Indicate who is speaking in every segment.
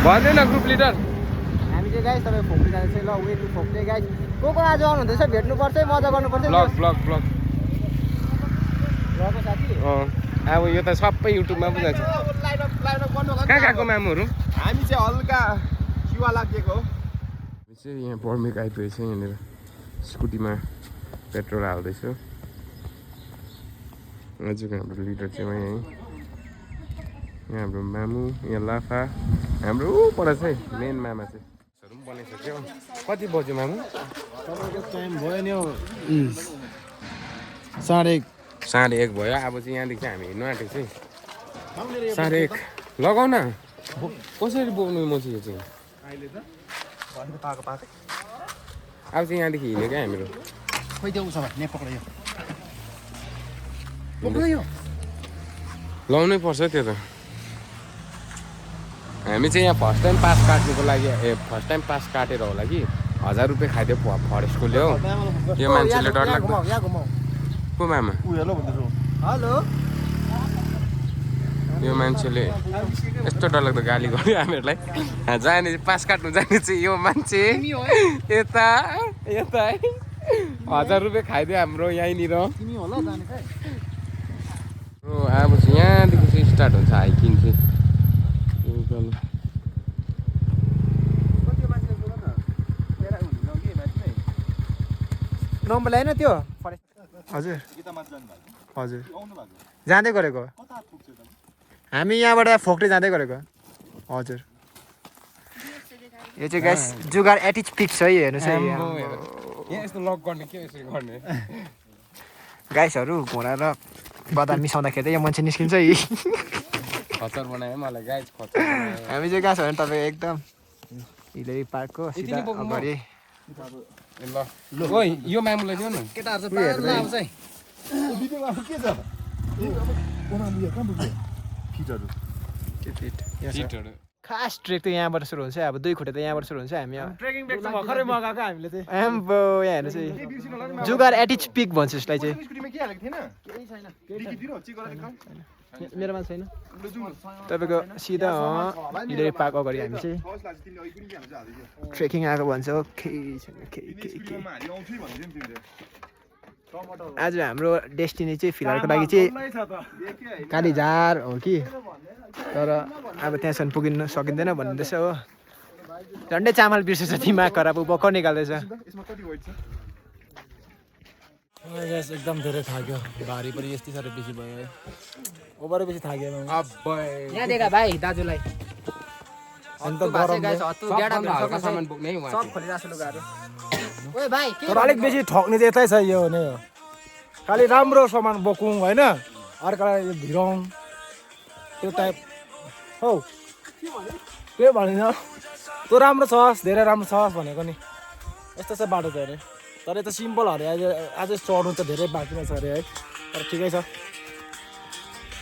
Speaker 1: भन्दैन group leader
Speaker 2: हामी चाहिँ गाइस तपाईँ फोक्ने जाँदैछ ल वे टु फोक्ने गाइस को आज आउनुहुँदैछ भेट्नुपर्छ मजा गर्नुपर्छ
Speaker 1: ब्लग ब्लग ब्लग
Speaker 2: ब्लगको साथी
Speaker 1: अब यो त सबै युट्युबमा पो जान्छ कहाँ कहाँको मामुहरू
Speaker 3: हामी चाहिँ हल्का चिवा लागेको हो
Speaker 1: चाहिँ यहाँ बर्मेक आइपुगेछ यहाँनिर स्कुटीमा पेट्रोल हाल्दैछु आजको हाम्रो लिडर चाहिँ यहाँ हाम्रो मामु यहाँ लाफा हाम्रो पर चाहिँ मेन मामा चाहिँ पनि बनाइसक्यो कति बज्यो मामु
Speaker 3: तपाईँको टाइम भयो नि हौ 1:30
Speaker 1: भयो अब चाहिँ यहाँदेखि हामी हिँड्नु आँटेको चाहिँ 1:30 लगाउ न कसरी बोक्नु म चाहिँ यो चाहिँ अब चाहिँ यहाँदेखि हिँड्यो क्या हामीहरू
Speaker 2: खोइ देऊ छ भने पक्रियो
Speaker 1: लाउनै पर्छ त्यो त हामी चाहिँ यहाँ फर्स्ट टाइम पास काट्नुको लागि फर्स्ट टाइम पास काटेर होला कि 1000 रुपियाँ खाइदियो फरेस्टको ल्याऊ यो मान्छेले डर लाग्दो को मामा
Speaker 2: हेलो
Speaker 1: यो मान्छेले यस्तो डरलाग्दो गाली गर्यो हामीहरूलाई जाने पास काट्नु जाने चाहिँ यो मान्छे यता यता है 1000 रुपियाँ खाइदियो हाम्रो यहीँनिर
Speaker 2: तिमी होला जाने खै
Speaker 1: अब चाहिँ यहाँदेखि चाहिँ स्टार्ट हुन्छ हाइकिङ चाहिँ
Speaker 2: नम्बर ल्याएन त्यो हजुर हजुर जाँदै गरेको हामी यहाँबाट फोक्टे जाँदै गरेको हजुर यो चाहिँ गाइस जुगार एटिच पिक्स है हेर्नुहोस् है
Speaker 1: यस्तो लक गर्ने के यसरी गर्ने
Speaker 2: गाइसहरू घोडा र बदाम मिसाउँदाखेरि चाहिँ यो मान्छे निस्किन्छ है
Speaker 1: खचर बनायो मलाई गाइस खचर बनायो
Speaker 2: हामी चाहिँ कहाँ छ भने तपाईँ एकदम हिलेरी पार्कको सिधा अगाडि
Speaker 1: ल ओइ यो मामुलाई दियो न
Speaker 2: केटाहरू चाहिँ पार्कमा आउँछ है
Speaker 3: के छ
Speaker 1: सिटहरू
Speaker 2: खास ट्रेक त यहाँबाट सुरु हुन्छ अब 2 खुट्टा त यहाँबाट सुरु हुन्छ हामी
Speaker 3: ट्रेकिङ ब्याग त भर्खरै मगाएको हामीले चाहिँ
Speaker 2: एम्बो यहाँ हेर्नुहोस् है जुगार एटिच पिक भन्छ यसलाई चाहिँ
Speaker 3: स्कुटीमा के हालेको थिएन केही छैन डिकीतिर चेक गरेर देखाऊ
Speaker 2: मेरोमा छैन तपाईँको सिधा हिलेरी पार्क अगाडि हामी चाहिँ ट्रेकिङ आएको भन्छ केही छैन केही आज हाम्रो डेस्टिनी चाहिँ फिलहालको लागि चाहिँ कालीझार हो कि तर अब त्यहाँसम्म पुगिन सकिँदैन भन्दैछ हो झन्डै चामल बिर्सेछ दिमाग खराब भर्खर निकाल्दैछ
Speaker 3: एकदम धेरै थाक्यो भारी पनि यति साह्रो बेसी भयो है ओभरै बेसी थाक्यो
Speaker 2: यहाँ देखा भाइ दाजुलाई
Speaker 3: अन्त गरमले
Speaker 1: सामान बोक्ने है
Speaker 2: सब खोलिरहेको लुगाहरू ओए भाइ
Speaker 3: तर अलिक बेसी ठग्ने चाहिँ यतै छ यो नै हो खालि राम्रो सामान बोकौँ होइन अर्कालाई भिराउँ त्यो टाइप हौ के भनेन तँ राम्रो छस् धेरै राम्रो छस् भनेको नि यस्तो छ बाटो चाहिँ अरे तर यता सिम्पल अरे आज चढ्नु त धेरै बाँकी नै छ अरे है तर ठिकै छ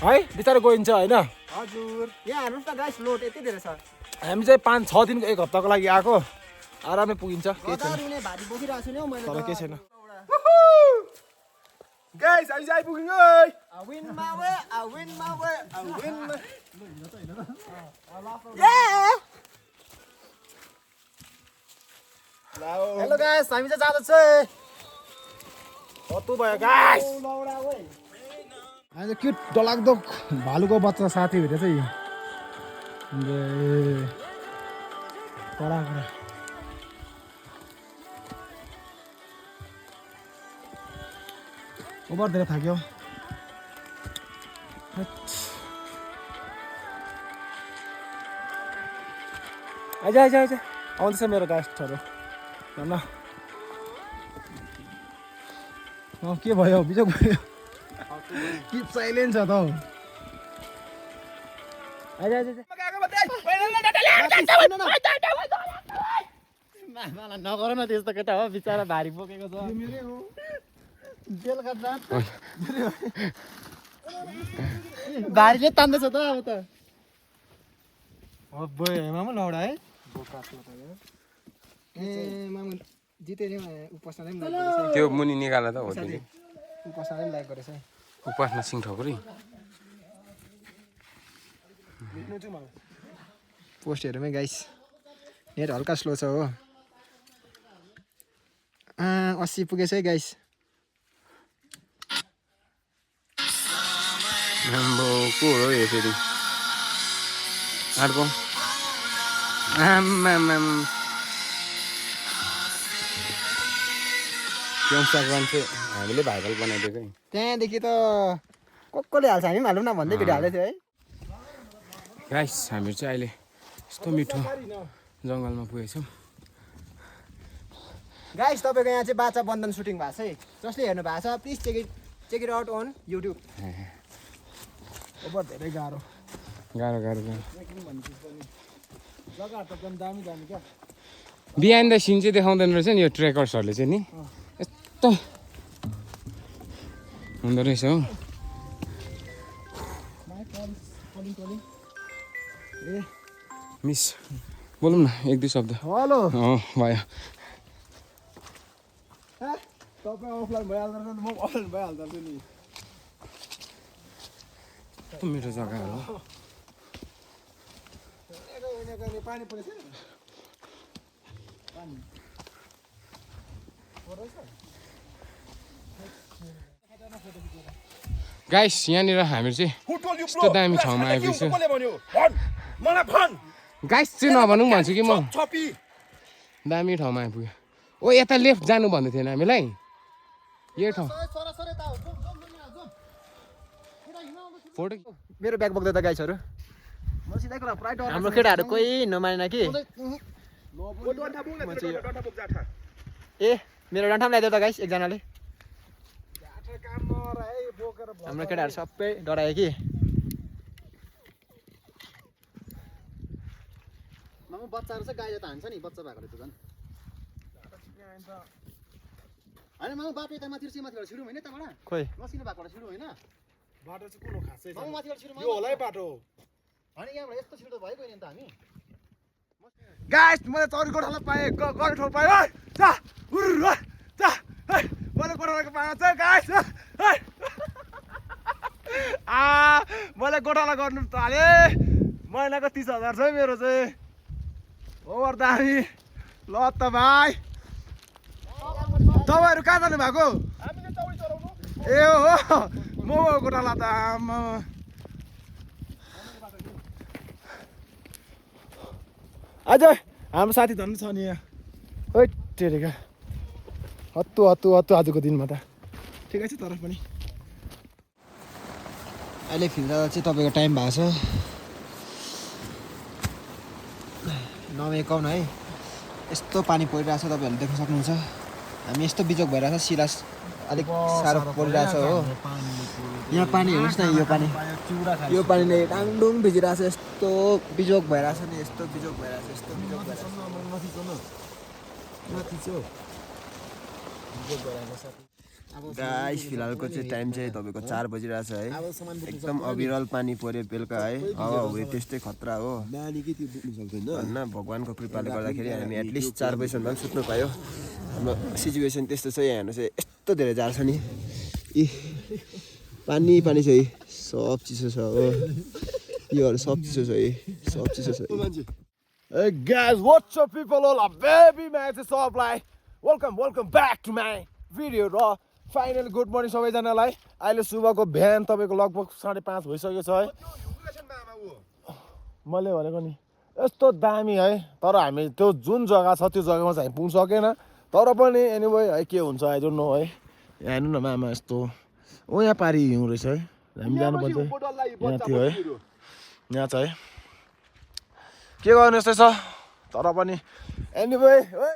Speaker 3: है बिस्तारै गइन्छ होइन
Speaker 2: हजुर यहाँ हेर्नुहोस् न गाइस लोड यति धेरै छ
Speaker 3: हामी चाहिँ 5-6 दिनको 1 हप्ताको लागि आएको आरामै पुगिन्छ केही छैन
Speaker 2: भारी बोकिरहेको छु नि हौ मैले
Speaker 3: तर केही छैन गाइस हामी चाहिँ आइपुग्यौँ है
Speaker 2: I win my way. Hello guys हामी चाहिँ जाँदैछ
Speaker 3: कस्तो भयो गाइस आज के डलाग्दो भालुको बच्चा साथी भेटेछ यो कडा ओभर धेरै थाक्यो आइज आउँदैछ मेरो गाइस्टहरू न के भयो बिजोक भयो किप साइलेन्ट छ त
Speaker 2: नगर न त्यस्तो केटा हो बिचरा भारी बोकेको छ भारीले तान्दैछ त अब त
Speaker 3: मामु लौडा है
Speaker 2: ए मामु जिते नि उपासनाले पनि
Speaker 1: त्यो मुनि निकाल्दा त हो त्यो
Speaker 2: उपासनाले पनि लाइक गरेछ है
Speaker 1: उपासना सिंह ठकुरी
Speaker 2: पोस्ट हेरौँ है गाइस नेट हल्का स्लो छ हो 80 पुगेछ है गाइस
Speaker 1: आम्बो को हो यो फेरि अर्को आम्मामाम क्योङसाक मान्छे हामीले भाइरल बनाइदिएको है
Speaker 2: त्यहाँदेखि त कसले हाल्छ हामी पनि हालौँ न भन्दै भिडियो हाल्दै थियो है
Speaker 1: गाइस हामीहरू चाहिँ अहिले यस्तो मिठो जङ्गलमा पुगेछौँ
Speaker 2: गाइस तपाईँको यहाँ चाहिँ बाचा बन्धन सुटिङ भएको छ है जसले हेर्नु भएको छ please check it out on YouTube
Speaker 3: अब धेरै गाह्रो
Speaker 1: गाह्रो
Speaker 3: जग्गा त एकदम दामी दामी क्या
Speaker 1: बिहाइन्ड द सिन चाहिँ देखाउँदैन रहेछ नि यो ट्रेकर्सहरूले चाहिँ नि यस्तो हुँदो रहेछ हो मिस बोलौँ न एक दुई शब्द
Speaker 3: हेलो
Speaker 1: भयो
Speaker 3: तपाईँ अफलाइन भइहाल्दो रहेछ म अफलाइन भइहाल्दो रहेछु नि
Speaker 1: कस्तो मिठो जग्गाहरू हो
Speaker 3: पानी परेछ
Speaker 1: गाइस यहाँनिर हामीहरू चाहिँ यस्तो दामी ठाउँमा आइपुग्छ गाइस चाहिँ नभनौँ भन्छु कि म दामी ठाउँमा आइपुग्यो ओ यता लेफ्ट जानु भन्दै थिएन हामीलाई यही ठाउँ फोटो
Speaker 2: मेरो ब्याग बोक्दा त गाइसहरू हाम्रो केटाहरू कोही नमानेन कि ए मेरो डन्ठाम ल्याइदियो त गाइस एकजनाले हाम्रो केटाहरू सबै डरायो कि
Speaker 4: बच्चाहरू चाहिँ गाईले त हान्छ नि बच्चा भएकोले त झन् होइन माउ बाटो यता माथि माथिबाट छिडौँ होइन यताबाट
Speaker 2: खोइ
Speaker 4: मसिनो भएकोबाट छिडौँ होइन
Speaker 3: बाटो चाहिँ कुन हो खासै
Speaker 4: माउ माथिबाट छिडौँ
Speaker 3: यो होला है बाटो
Speaker 4: होइन यहाँबाट यस्तो छिटो भइगयो नि त हामी
Speaker 3: गाइस मैले चौरी गोठाला पाएँ गर्ने ठाउँ पाएँ ओइ चा उर्र चा मैले गोठालाको पाएँ चाहिँ गाइस मैले गोठाला गर्नु थालेँ महिनाको 30,000 छ मेरो चाहिँ ओभर दामी ल त भाइ तपाईँहरू कहाँ जानु भएको ए हो म गोठाला त आमा आज हाम्रो साथी धन्नु छ नि यहाँ है टेरेका हत्तु आजको दिनमा त ठिकै छ तर पनि
Speaker 2: अहिले फिल्ड चाहिँ तपाईँको टाइम भएको छ 9:51 है यस्तो पानी परिरहेछ तपाईँहरूले देख्न सक्नुहुन्छ हामी यस्तो बिजोग भइरहेछ सिलास अलिक साह्रो परिरहेछ हो यहाँ पानी हेर्नुहोस् न यो पानीले डाङडुङ भिजिरहेछ यस्तो बिजोग भइरहेछ नि यस्तो बिजोग भइरहेछ गाइस फिलहालको चाहिँ टाइम चाहिँ तपाईँको 4 बजिरहेछ है एकदम अविरल पानी पर्यो बेलुका है हावाहुरी त्यस्तै खतरा हो होइन भगवान्को कृपाले गर्दाखेरि हामी एटलिस्ट 4 बजीसम्म पनि सुत्नु पायो हाम्रो सिचुएसन त्यस्तो छ यहाँ हेर्नु चाहिँ यस्तो धेरै जान्छ नि पानी छ है सब चिसो छ हो योहरू सब चिसो छ है सब चिसो छ
Speaker 3: Hey guys, what's up people all are baby man चाहिँ सबलाई welcome back to my video र फाइनली गुड मर्निङ सबैजनालाई अहिले सुबहको बिहान तपाईँको लगभग 5:30 भइसकेको छ है मैले भनेको नि यस्तो दामी है तर हामी त्यो जुन जग्गा छ त्यो जग्गामा चाहिँ हामी पुग्न सकेन तर पनि एनिवे है के हुन्छ आई डोन्ट नो है यहाँ हेर्नु न मामा यस्तो यहाँ पारि हिउँ रहेछ है हामी जानुपर्छ यहाँ थियो है यहाँ छ है के गर्नु यस्तै छ तर पनि एनिवे है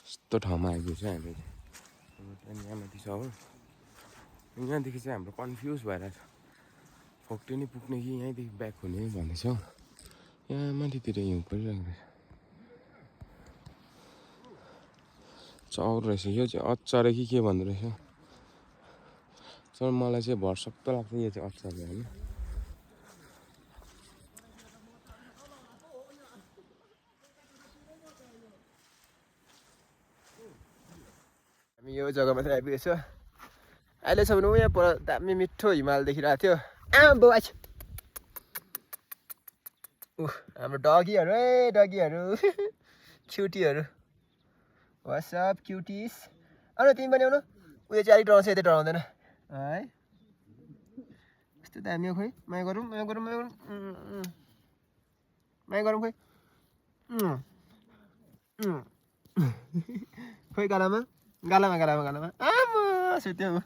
Speaker 1: यस्तो ठाउँमा आइपुग्छ हामी यहाँ माथि छ हो यहाँदेखि चाहिँ हाम्रो कन्फ्युज भइरहेछ फोक्टे नै पुग्ने कि यहीँदेखि ब्याक हुने भन्दैछ यहाँ माथितिर हिउँ परिरहेको रहेछ चौर रहेछ यो चाहिँ अचार कि के भन्दो रहेछ तर मलाई चाहिँ भरसक्दो लाग्छ यो चाहिँ अचार होइन
Speaker 2: हामी यो जग्गामा चाहिँ आइपुगेको छ अहिलेसम्म यहाँ पर दामी मिठो हिमाल देखिरहेको थियो आम्बो आइछ हाम्रो डगीहरू डगीहरू क्युटीहरू वाट्सअप क्युटिस आउन तिमी पनि आउनु उयो चाहिँ अलिक डराउँछ यतै डराउँदैन है यस्तो दामी हो खोइ माया गरौँ माया गरौँ माया गरौँ माया गरौँ खोइ खोइ गालामा गालामा गालामा गालामा आमा सुत्यो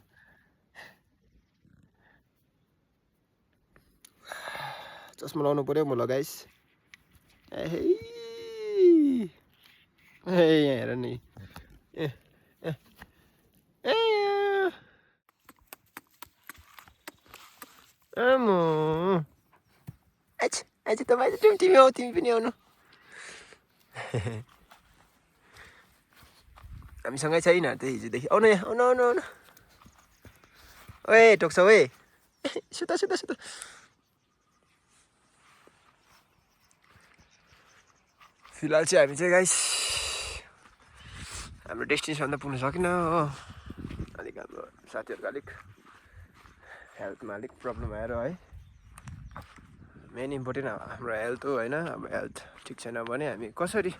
Speaker 2: चस्मा लाउनु पर्यो म लगाइस ए यहाँ हेर नि आमो आज तपाईँ तिमी आऊ तिमी पनि आउनु हामीसँगै छैन त्यही हिजोदेखि आउनु यहाँ आउनु आउनु आउनु ओए टोक्छौ है सुता सुता सुता फिलहाल चाहिँ हामी चाहिँ गाइस हाम्रो डेस्टिनेसन त पुग्न सकेन हो अलिक हाम्रो साथीहरूको अलिक हेल्थमा अलिक प्रब्लम आएर है मेन इम्पोर्टेन्ट हाम्रो हेल्थ हो होइन अब हेल्थ ठिक छैन भने हामी कसरी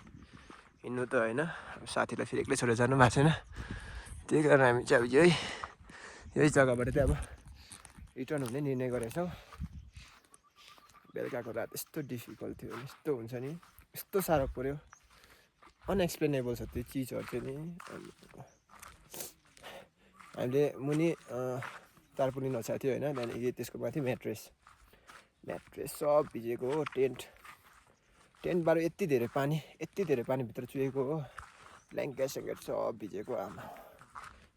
Speaker 2: हिँड्नु त होइन साथीलाई फेरि एक्लै छोडेर जानु भएको छैन त्यही कारण हामी चाहिँ अब यही जग्गाबाट चाहिँ अब रिटर्न हुने निर्णय गरेका छौँ बेलुकाको रात यस्तो डिफिकल्ट थियो यस्तो हुन्छ नि यस्तो साह्रो पऱ्यो अनएक्सप्लेनेबल छ त्यो चिजहरू चाहिँ नि हामीले मुनि तारपुली नछाएको थियो होइन त्यहाँदेखि त्यसको माथि म्याट्रेस सब भिजेको हो टेन्टबाट यति धेरै पानीभित्र चुहेको हो ब्ल्याङ्केट स्याङ्केट सब भिजेको आमा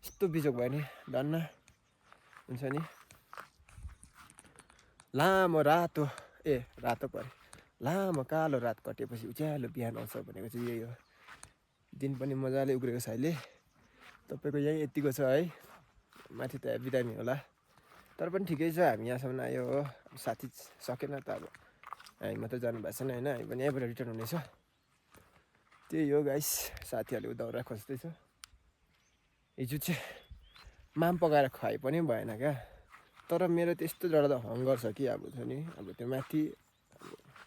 Speaker 2: यस्तो बिजोग भयो नि धन्न हुन्छ नि लामो रातो पऱ्यो लामो कालो रात कटेपछि उज्यालो बिहान आउँछ भनेको चाहिँ यही हो दिन पनि मजाले उग्रेको छ अहिले तपाईँको यही यतिको छ है माथि त बिदामी होला तर पनि ठिकै छ हामी यहाँसम्म आयो हो साथी सकेन त अब हामी मात्रै जानु भएको छैन होइन हामी पनि यहीँबाट रिटर्न हुनेछ त्यही हो गाइस साथीहरूले दाउरा खोज्दैछ हिजो चाहिँ माम पकाएर खुवाइ पनि भएन क्या तर मेरो त्यस्तो डरलाग्दो हङ्गर छ कि अब छ नि अब त्यो माथि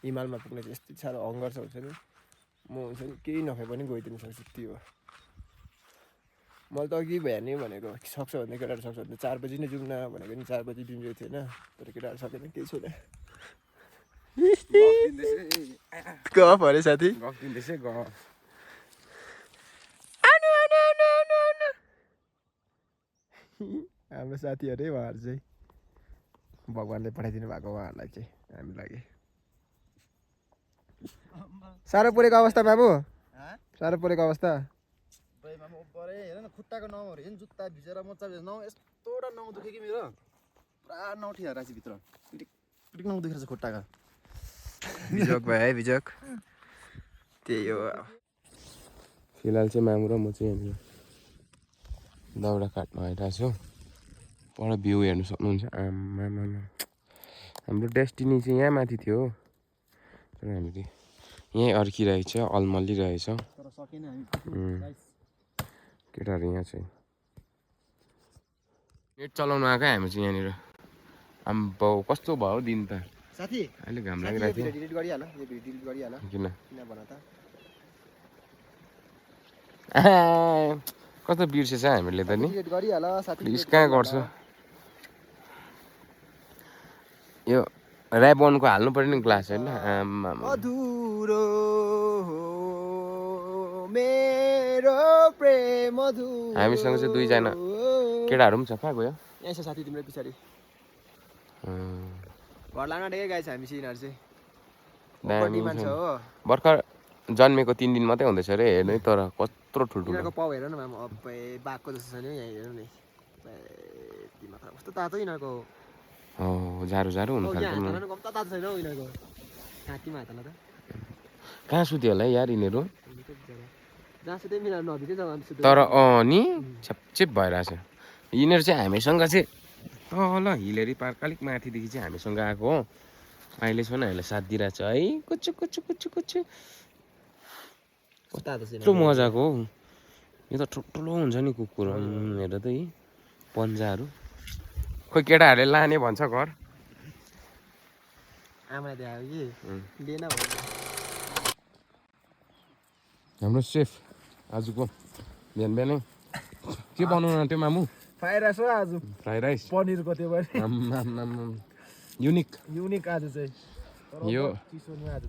Speaker 2: हिमालमा पुग्ने चाहिँ यस्तो साह्रो हङ्गर छ हुन्छ नि म हुन्छ नि केही नखाइ पनि गइदिनु सक्छु त्यो हो मैले त अघि भ्याने भनेको सक्छ भने केटाहरू सक्छ भने 4 बजी नै जाउँ न भनेको नि 4 बजी दिउँजो थिएन तर केटाहरू सकेन केही छैन गफ अरे साथी
Speaker 1: गफ दिँदैछ गफ
Speaker 2: हाम्रो साथीहरू उहाँहरू चाहिँ भगवान्ले पठाइदिनु भएको उहाँहरूलाई चाहिँ हामी लागि साह्रो परेको अवस्था बाबु साह्रो परेको अवस्था
Speaker 4: हेर न खुट्टाको नाउँहरू हेर्नु जुत्ता भिजेर मोचा भिजेर नाउँ यस्तोवटा नाउँ दुख्यो कि मेरो पुरा नाउँ ठिएर रहेछ भित्र पिटिक नाउँ दुखेर छ खुट्टाको
Speaker 2: बिजोक भयो है बिजोक त्यही हो
Speaker 1: फिलहाल चाहिँ मामु र म चाहिँ यहाँनिर दाउरा काट्न आइरहेको छु पर भ्यू हेर्नु सक्नुहुन्छ आमामा हाम्रो डेस्टिनी चाहिँ यहाँ माथि थियो तर हामीले यहीँ अर्किरहेछ अलमल्लिरहेछ
Speaker 4: तर सकेन हामी
Speaker 1: केटाहरू यहाँ चाहिँ नेट चलाउनु आएको हामी चाहिँ यहाँनिर आम्बो कस्तो भयो दिन त
Speaker 4: साथी
Speaker 1: अहिले घाम लागिरहेको थियो
Speaker 2: डिलिट गरिहाल यो भिडियो डिलिट गरिहाल
Speaker 1: किन
Speaker 2: भन त
Speaker 1: कस्तो बिर्सेछ हामीले त नि
Speaker 2: डिलिट गरिहाल साथी
Speaker 1: प्लिज कहाँ गर्छ यो ऱ्याबनको हाल्नु पर्यो नि ग्लास होइन
Speaker 2: अधुरो मेरो प्रेम अधुरो
Speaker 1: हामीसँग चाहिँ 2 जना केटाहरू पनि छ कहाँ गयो
Speaker 2: यहाँ छ साथी तिम्रो पछाडि घर लाग्न ठेकै गएछ हामी सिनाहरू चाहिँ डिमान्ड छ हो
Speaker 1: भर्खर जन्मेको 3 दिन मात्रै हुँदैछ अरे हेर्नु तर कत्रो ठुल्ठुलो
Speaker 2: यिनीहरूको पाउ हेर न मामा अबै बाघको जस्तो छ नि यहाँ हेर्नु नि दिमाग कस्तो तातो यिनीहरूको
Speaker 1: हो जाडो जाडो हुनु थाल्छ
Speaker 2: कम तातो छैन हौ यिनीहरूको हात्तीमा हातला त
Speaker 1: कहाँ सुत्यो होला यार यिनीहरू
Speaker 2: जहाँ सुत्यो मिलाएर नभिकै जग्गा सुत्यो
Speaker 1: तर नि छेपछेप भइरहेछ यिनीहरू चाहिँ हामीसँग चाहिँ तल हिलेरी पार्क अलिक माथिदेखि चाहिँ हामीसँग आएको हो अहिलेसम्म हामीलाई साथ दिइरहेछ है कुच्चु कुच्चु कुच्चु कुच्चु
Speaker 2: तातो छ
Speaker 1: यत्रो मजाको हो यो त ठुल्ठुलो हुन्छ नि कुकुर हेर त यी पन्जाहरू खोइ केटाहरूले लाने भन्छ घर
Speaker 2: आमाले देखायो कि लिएन भन्छ
Speaker 1: हाम्रो सेफ आजको बिहान बिहानै के बनाउनु त्यो मामु
Speaker 3: फ्राई राइस हो आज
Speaker 1: फ्राई राइस
Speaker 3: पनिरको त्यो पनि
Speaker 1: युनिक
Speaker 3: युनिक आज चाहिँ
Speaker 1: यो
Speaker 3: चिसो नि आज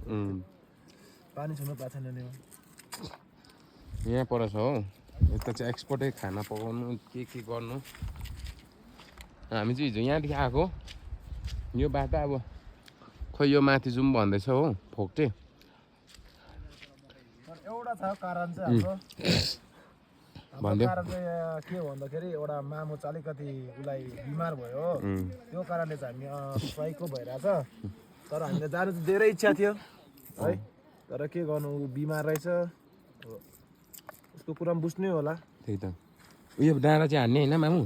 Speaker 3: पानी छुनु पाएको छैन नि
Speaker 1: यहाँ पर छ हो यता चाहिँ एक्सपोर्टै खाना पकाउनु के गर्नु हामी चाहिँ हिजो यहाँदेखि आएको यो बाटो अब खोइ यो माथि जाउँ भन्दैछ हो फोक्टे
Speaker 3: एउटा छ कारण चाहिँ हाम्रो कारण चाहिँ के भन्दाखेरि एउटा मामु चाहिँ अलिकति उसलाई बिमार भयो त्यो कारणले चाहिँ हामी साइको भइरहेछ तर हामीले जानु चाहिँ धेरै इच्छा थियो है तर के गर्नु ऊ बिमार रहेछ उसको कुरा पनि बुझ्नै होला
Speaker 1: त्यही त उयो डाँडा चाहिँ हान्ने होइन मामु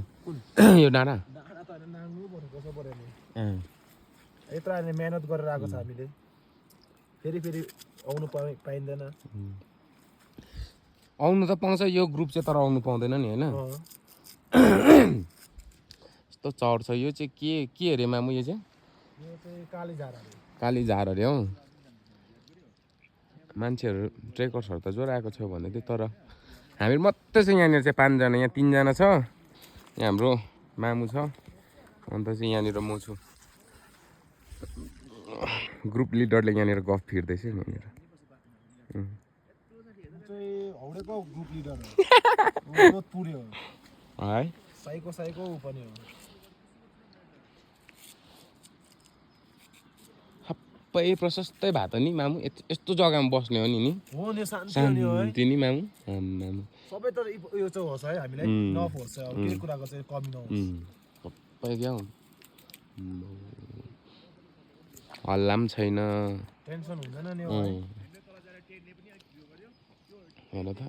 Speaker 1: यो डाँडा
Speaker 3: डाँडा त होइन नाङ्नु पर्यो कसो पर्यो नि यत्रो अहिले मेहनत गरेर आएको छ हामीले फेरि आउनु पाइँदैन
Speaker 1: आउनु त पाउँछ यो ग्रुप चाहिँ तर आउनु पाउँदैन नि होइन यस्तो चढ छ यो चाहिँ के अरे मामु यो चाहिँ काली झार अरे हौ मान्छेहरू ट्रेकर्सहरू त जोर आएको छ भन्दै थियो तर हामीहरू मात्रै छ यहाँनिर चाहिँ 5 जना यहाँ 3 जना छ यहाँ हाम्रो मामु छ अन्त चाहिँ यहाँनिर म छु ग्रुप लिडरले यहाँनिर गफ फिर्दैछ नि यहाँनिर
Speaker 3: हौडेको ग्रुप लिडर हो जोधपुरे हो
Speaker 1: है
Speaker 3: साइको उ पनि हो
Speaker 1: सबै प्रशस्तै भए त नि मामु यस्तो जग्गामा बस्ने हो नि
Speaker 3: हो नि शान्ति
Speaker 1: नि मामु मामु
Speaker 3: सबै त यो चाहिँ होस् है हामीलाई नफोर्स अब के कुराको चाहिँ कमी नहोस्
Speaker 1: सबै क्या हल्ला पनि छैन
Speaker 3: टेन्सन हुँदैन नि
Speaker 1: हेर त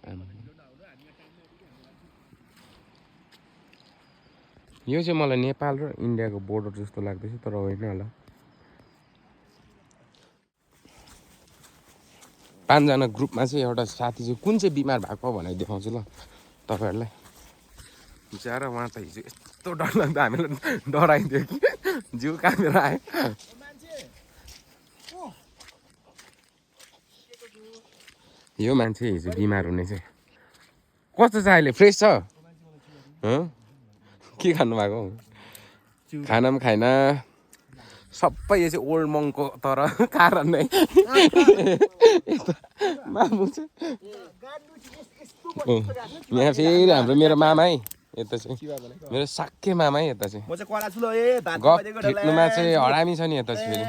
Speaker 1: यो चाहिँ मलाई नेपाल र इन्डियाको बोर्डर जस्तो लाग्दैछ तर होइन होला 5 जना ग्रुपमा चाहिँ एउटा साथी चाहिँ कुन चाहिँ बिमार भएको भनेर देखाउँछु ल तपाईँहरूलाई बिचरा उहाँ त हिजो यस्तो डरलाग्दो हामीलाई डराइदियो कि जिउ कामेर आयो यो मान्छे हिजो बिमार हुने चाहिँ कस्तो छ अहिले फ्रेस छ के खानु भएको खाना पनि खाएन सबै यो चाहिँ ओल्ड मङको तर कारण नै मामु चाहिँ यहाँ फेरि हाम्रो मेरो मामा है यता चाहिँ मेरो साक्के मामा है यता चाहिँ गफ फिट्नुमा चाहिँ हरामी छ नि यता चाहिँ फेरि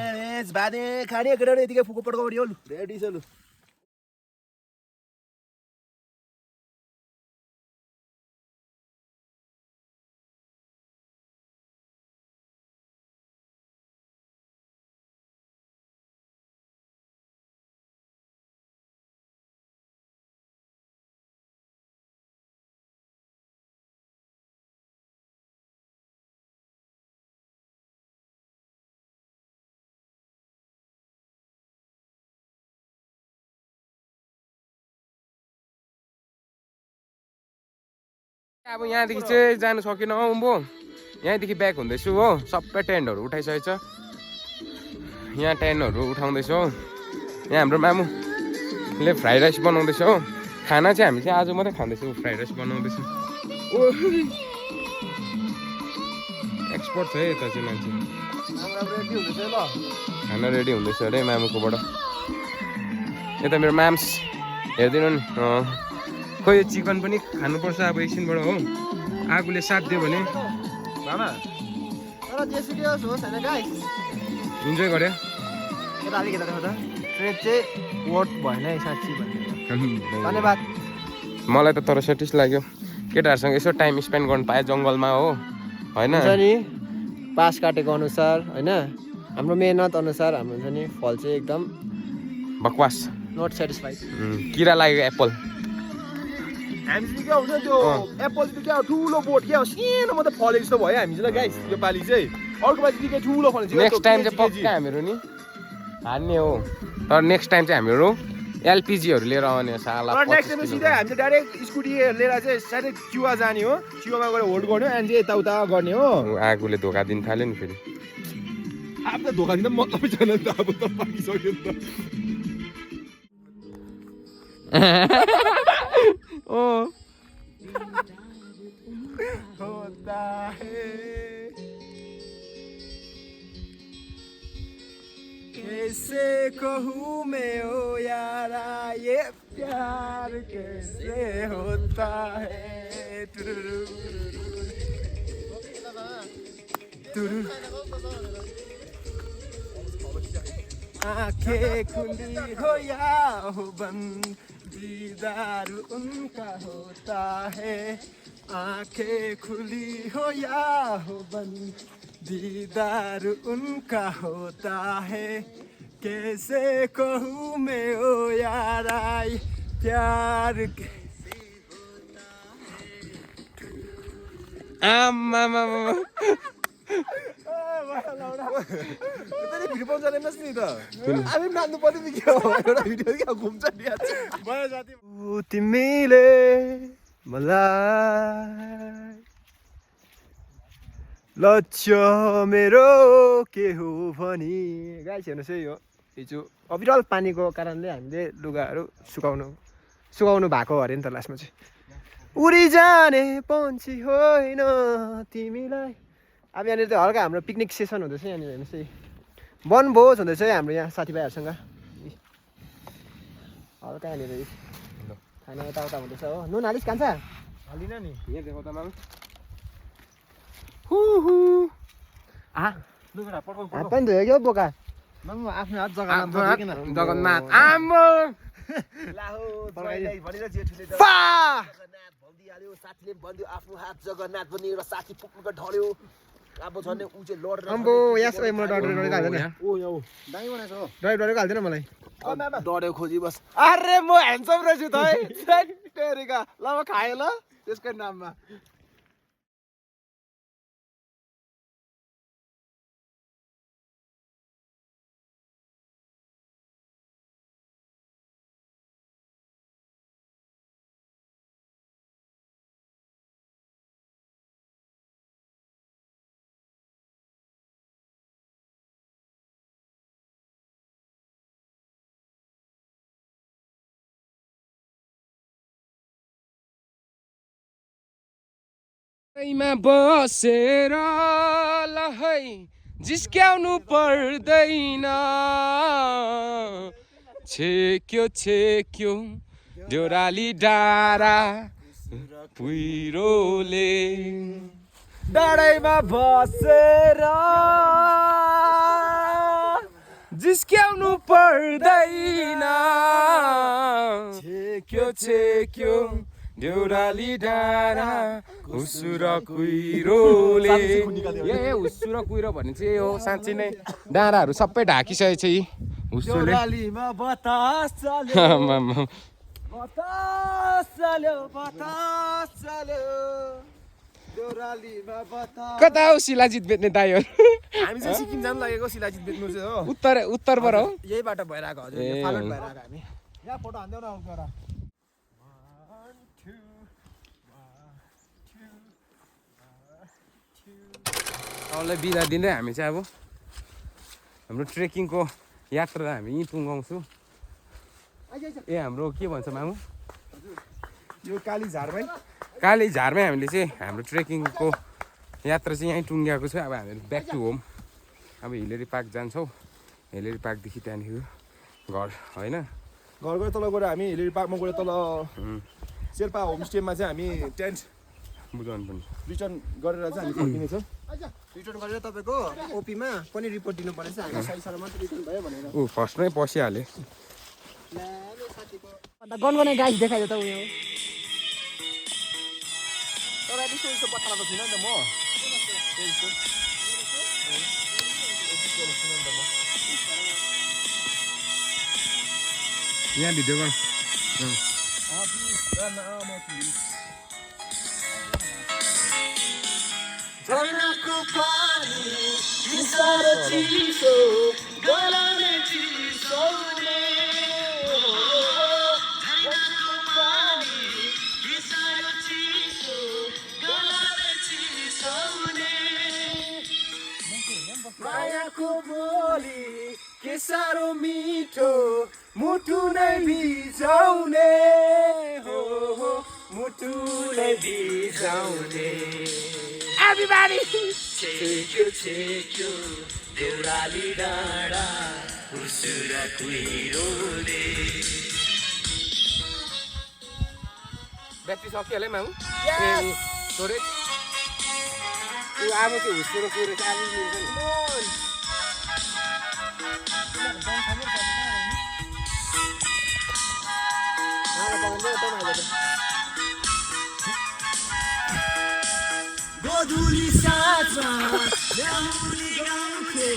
Speaker 1: अब यहाँदेखि चाहिँ जानु सकिनँ हौ उम्बो यहाँदेखि ब्याक हुँदैछु हो सबै टेन्टहरू उठाइसकेको छ यहाँ टेन्टहरू उठाउँदैछु हो यहाँ हाम्रो मामुले फ्राई राइस बनाउँदैछ हो खाना चाहिँ हामी चाहिँ आज मात्रै खाँदैछौँ फ्राई राइस बनाउँदैछौँ एक्सपर्ट छ है यता चाहिँ मान्छे खाना रेडी हुँदैछ अरे मामुकोबाट यता मेरो माम्स हेरिदिनु नि खोइ यो चिकन पनि खानुपर्छ अब एकछिनबाट हो आगोले साथ दियो भने
Speaker 2: मामा तर जेसुकै होस् हैन गाइस
Speaker 1: इन्जोय गर्यो
Speaker 2: यता अलिक यता देखाउँदा ट्रेड चाहिँ वर्थ भएन है साँच्ची भन्ने धन्यवाद
Speaker 1: मलाई त तर सेटिस लाग्यो केटाहरूसँग यसो टाइम स्पेन्ड गर्नु पाएँ जङ्गलमा हो होइन
Speaker 2: नि पास काटेको अनुसार होइन हाम्रो मेहनत अनुसार हाम्रो हुन्छ नि फल चाहिँ एकदम
Speaker 1: बकवास
Speaker 2: नट सेटिस्फाइड
Speaker 1: किरा लाग्यो एप्पल
Speaker 3: हामी के हुन्छ त्यो एप्पल चाहिँ क्या ठुलो बोट क्या सानो मात्रै फलेको जस्तो भयो हामी चाहिँ गाइस यो पालि चाहिँ अर्को पालि चाहिँ ठुलो फल्छ
Speaker 1: नेक्स्ट टाइम चाहिँ पक्का हामीहरू नि हान्ने हो तर नेक्स्ट टाइम चाहिँ हामीहरू एलपिजीहरू लिएर आउने साला
Speaker 2: नेक्स्ट टाइम सिधै हामी डाइरेक्ट स्कुटी लिएर चाहिँ साइडै चिवा जाने हो चिवामा गएर होल्ड गर्ने अनि चाहिँ यताउता गर्ने हो
Speaker 1: आगोले धोका दिन थाल्यो नि फेरि
Speaker 3: आफूलाई धोका दिन मतलबै छैन नि त अब त पाकिसक्यो नि त
Speaker 2: ओ होता है कैसे कहूँ मैं ओ यारा ये प्यार कैसे होता है आंखें खुली हो या हो बंद दीदार उनका होता है आंखें खुली हो या हो बंद दीदार उनका होता है कैसे कहूँ मैं ओ यारा प्यार
Speaker 1: आमा
Speaker 2: भिडियो पाउनु जाँदैनस् नि त हामी नाच्नु पर्ने नि के हो एउटा भिडियो क्या घुम्छ नि भयो साथी तिमीले मलाई लक्ष्य मेरो के हो भनी गाइस हेर्नुहोस् है यो हिजो अविरल पानीको कारणले हामीले लुगाहरू सुकाउनु भएको अरे नि त लास्टमा चाहिँ उडी जाने पन्छी होइन तिमीलाई अब यहाँनिर चाहिँ हल्का हाम्रो पिकनिक सेसन हुँदैछ यहाँनिर हेर्नुहोस् है वनभोज हुँदैछ है हाम्रो यहाँ साथीभाइहरूसँग हल्का यहाँनिर खाना यताउता हुँदैछ हो नुन हालिस खान्छ हालिन नि
Speaker 1: यहाँ देखाउ त मामा
Speaker 2: हात पनि धोयो क्या बोका
Speaker 4: आफ्नो हात
Speaker 1: जगन्नाथ आम्बो
Speaker 4: साथीले भनिदियो आफ्नो हात जगन्नाथ पनि एउटा साथी फुक्नुको ढल्यो अब झन् ऊ चाहिँ लडेर
Speaker 2: अम्बो यस ओइ म डरेको हाल्दैन
Speaker 4: ओ यो दाइ बनाएछ हो
Speaker 2: डरेको हाल्दैन मलाई
Speaker 4: डरेको खोजी बस
Speaker 2: अरे म ह्यान्डसम रहेछु त है तेरिका ल म खाएँ ल त्यसकै नाममा
Speaker 1: मा बसेर ल है जिस्क्याउनु पर्दैन छेक्यो देउराली डाँडा कुहिरोले
Speaker 2: डाँडैमा बसेर
Speaker 1: जिस्क्याउनु पर्दैन छेक्यो देउराली डाँडा हुसुर कुहिरोले ए हुसुर कुहिरो भन्ने चाहिँ हो साँच्चै नै डाँडाहरू सबै ढाकिसकेको छ यी हुसुरले कता हो शिलाजित बेच्ने दाइहरू
Speaker 2: हामी चाहिँ सिक्किम जानु लागेको शिलाजित बेच्नु चाहिँ हो
Speaker 1: उत्तरबाट हो
Speaker 2: यही बाटो भइरहेको हजुर फालट भइरहेको हामी यहाँ फोटो हान्दै न एउटा
Speaker 1: अरूलाई बिदा दिँदै हामी चाहिँ अब हाम्रो ट्रेकिङको यात्रा हामी यहीँ टुङ्गाउँछौँ ए हाम्रो के भन्छ मामु
Speaker 2: यो काली झारमै
Speaker 1: हामीले चाहिँ हाम्रो ट्रेकिङको यात्रा चाहिँ यहीँ टुङ्ग्याएको छ अब हामीहरू ब्याक टु होम अब हिलेरी पार्क जान्छौँ हिलेरी पार्कदेखि त्यहाँदेखि घर होइन
Speaker 2: घर गएर तल गएर हामी हिलेरी पार्कमा गएर तल शेर्पा होमस्टेमा चाहिँ हामी टेन्ट
Speaker 1: बुझाउनु पनि
Speaker 2: रिटर्न गरेर चाहिँ हामी फर्किनेछौँ रिटर्न गरेर तपाईँको ओपीमा पनि रिपोर्ट दिनुपर्नेछ हामी सही सलामत रिटर्न भयो भनेर
Speaker 1: ऊ फर्स्टमै पसिहालेँ
Speaker 2: गनगने गाइस देखाइदियो त उयो तर यसो पठाएर त छैन नि त म
Speaker 1: यहाँ भिडियो गर
Speaker 2: झरनाको पानी साह्रो चिसो गलाउने चिसोले मायाको बोली के साह्रो मिठो मुटु नै भिजाउने हो मुटु नै भिजाउने Everybody छेक्यो देउराली डाँडा उसुरा कुहिरोले ब्याट्री सकिहाल्यो मामु स्टोरेज ऊ आमा चाहिँ हुस्केर कुहिरो चाहिँ आलु मिल्छ नि गोधुली साँझमा ल्याउली गाउँथे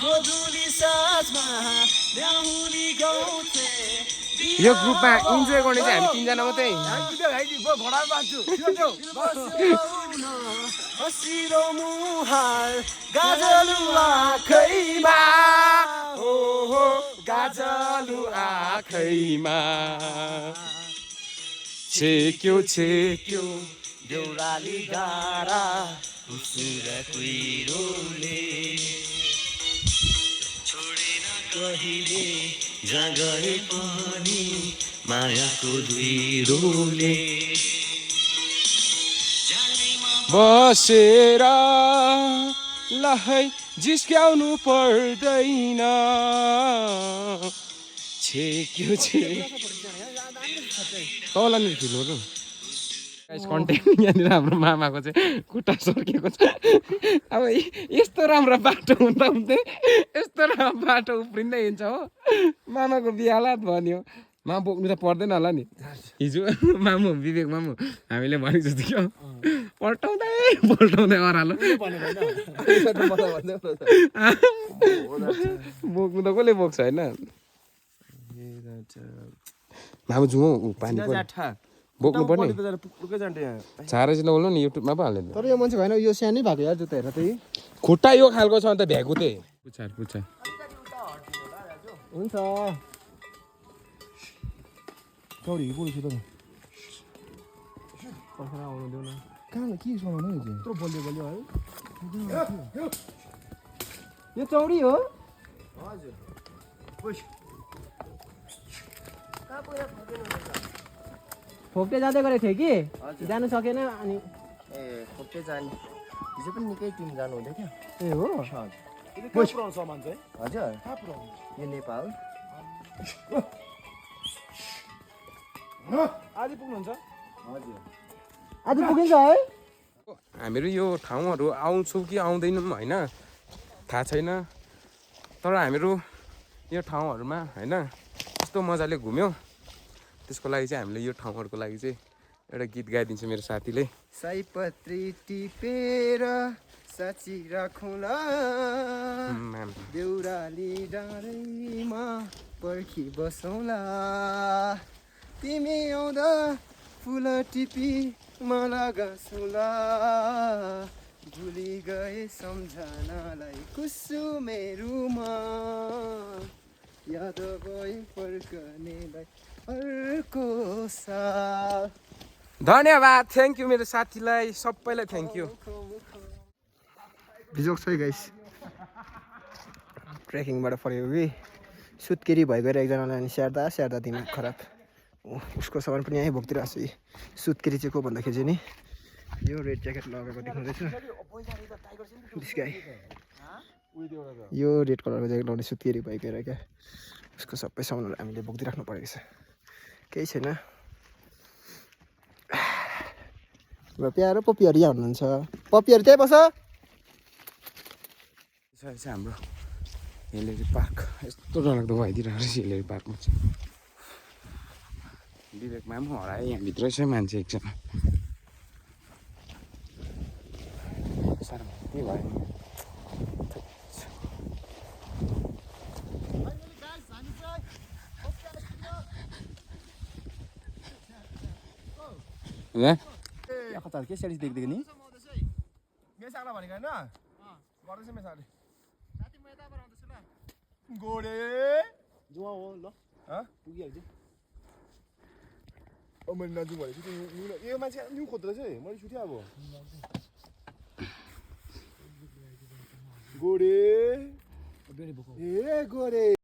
Speaker 2: गोधुली साँझमा ल्याउली गाउँथे यो ग्रुपमा इन्जोय गर्ने चाहिँ हामी तीनजना मात्रै हसिरो मुहार गाजलु आँखैमा हो गाजलु आँखैमा छेक्यो देउराली डाँडा उसुरा कुहिरोले छोडेन कहिले जहाँ गए पनि मायाको धुइरोले बसेर लहै जिस्क्याउनु पर्दैन छेक्यो तल नि ठुलो र कन्टेन्ट यहाँनिर हाम्रो मामाको चाहिँ खुट्टा सर्केको छ अब यस्तो राम्रो बाटो हुँदा हुँदै यस्तो राम्रो बाटो उफ्रिँदै हिँड्छ हो मामाको बिहालात भन्यो मामा बोक्नु त पर्दैन होला नि हिजो मामु विवेक मामु हामीले भनेको जस्तो क्या पल्टाउँदै अरालो बोक्नु त कसले बोक्छ होइन मामु जाउँ पानी बोक्नु पर्ने छारे चाहिँ नबोल्नु नि युट्युबमा पो हाल्ने
Speaker 4: तर यो मान्छे भएन यो सानै भएको यार जुत्ता हेर त्यही
Speaker 1: खुट्टा यो खालको छ अन्त भ्यागु त्यही पुच्छा
Speaker 4: हुन्छ चौडी बोल्छु त आउनु देऊ न कहाँ के समाउनु यो चाहिँ यत्रो बलियो है यो चौडी हो हजुर फोक्टे जाँदै गरेको थियो कि जानु सकेन अनि ए फोक्टे जाने हिजो पनि निकै टिम जानु हुँदै थियो ए हो हजुर सामान चाहिँ हजुर यो नेपाल आज पुग्नुहुन्छ हजुर आज पुगिन्छ है
Speaker 1: हामीहरू यो ठाउँहरू आउँछौँ कि आउँदैनौँ होइन थाहा छैन तर हामीहरू यो ठाउँहरूमा होइन यस्तो मजाले घुम्यौँ त्यसको लागि चाहिँ हामीले यो ठाउँहरूको लागि चाहिँ एउटा गीत गाइदिन्छ मेरो साथीले
Speaker 2: सयपत्री टिपेर साँची राखौँला देउराली डाँडैमा पर्खी बसौँला तिमी आउँदा फुल टिपी माला गाँसौँला भुलि गए सम्झनालाई कुसुमेरुमा याद गए फर्कनेलाई अर्को साल
Speaker 1: धन्यवाद थ्याङ्क यू मेरो साथीलाई सबैलाई थ्याङ्क यू
Speaker 2: भिजोक छ गाइस ट्रेकिङबाट फर्केको कि सुत्केरी भइगएर एकजनालाई अनि स्याहार्दा दिमाग खराब उसको सामान पनि यहीँ बोकिदिरहेको छु सुत्केरी चाहिँ को भन्दाखेरि चाहिँ नि यो रेड ज्याकेट लगाएको देख्नुहुँदैछ यो रेड कलरको ज्याकेट लगाउने सुत्केरी भइगएर क्या उसको सबै सामानहरू हामीले बोकिदिराख्नु परेको छ केही छैन प्यारो पप्पीहरू यहाँ हुनुहुन्छ पप्पीहरू त्यही बस
Speaker 1: हाम्रो हिलेरी पार्क यस्तो डरलाग्दो भइदिरहेको रहेछ हिलेरी पार्कमा चाहिँ विवेकमा पनि हरायो यहाँभित्र छ मान्छे एकजना साह्रो त्यही भयो नि
Speaker 4: खतरा के सेलिस देख्दै नि
Speaker 3: मेसाला भनेको हैन गर्दैछ मेसाले साथी म यताबाट आउँदैछु ल गोडे
Speaker 4: जुवा हो ल पुगिहाल्छ
Speaker 3: मैले नजाउँ भनेको थिएँ यो मान्छे न्यु खोज्दो रहेछ है मैले छुट्याएँ अब गोडे ए गोडे